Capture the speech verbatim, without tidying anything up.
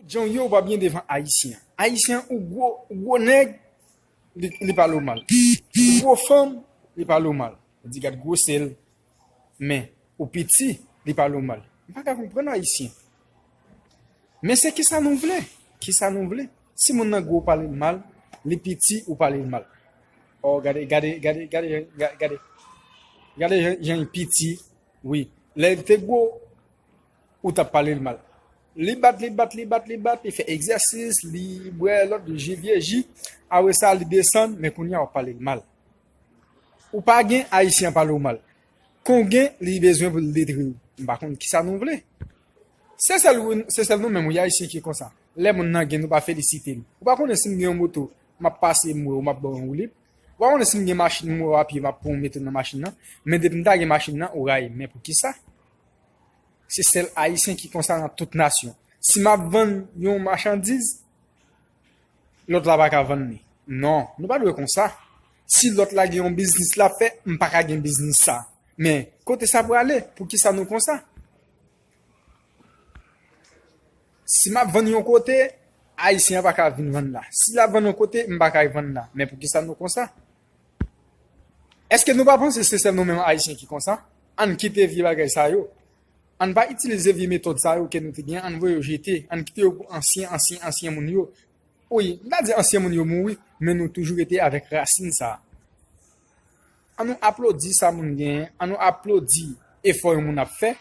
Jan w ye, ou pa byen devan Ayisyen. Ayisyen, ou gwo, ou gwo nèg, li, li pale w mal. Ou gwo fanm, li pale w mal. Ou di gad gwosè l, men ou piti, li pale w mal. M pa ka konprann Ayisyen. Men se kisa nou vle? Kisa nou vle? Si moun nan gwo, ou pale l mal, li piti, ou pale l mal. Oh, gade, gade, gade, gade, gade, gade. Gade jan, jan l piti, wi. Lè l te gwo, ou t ap pale l mal. Li bat, li bat, li bat, li bat, li fè egzèsis, li bwè lòt ji, vye ji. Apre sa, li desann, men kounye a w ap pale l mal. Ou pa gen, Ayisyen an pale w mal. Kon w gen, li bezwen pou l detri w. M pa konn kisa nou vle. Se sèl, se sèl nou menm, wi, Ayisyen ki konsa. Lè moun nan gen, nou pa felisite l. Ou pa konnen si m gen yon moto, m ap pase, m wè w, m ap ba w yon woulib. Ou pa konnen si m gen machin, m wè w apye, m ap pran w mete w nan machin nan. Men depi m ta gen machin nan, ou rayi m. Men poukisa? Se sèl Ayisyen ki konsa nan tout nasyon. Si m ap vann yon machandiz, lòt la pa ka vann li. Non, nou pa dwe konsa. Si lòt la gen yon biznis l ap fè, m pa ka gen biznis sa. Men, kote sa prale? Poukisa nou konsa? Si m ap vann yon kote, Ayisyen an pa ka vin vann la. Si l ap vann yon kote, m pa ka vann la. Men poukisa nou konsa? Èske nou pa panse se sèl nou menm Ayisyen ki konsa? Ann kite vye bagay sa yo. Ann pa itilize vye metòd sa yo ke nou te gen, ann voye yo jete, ann kite yo pou ansyen, ansyen, ansyen moun yo. Wi, m ta di ansyen moun yo mouri, men nou toujou rete avèk rasin sa a. Ann nou aplodi sa moun genyen, ann nou aplodi efò yon moun ap fè,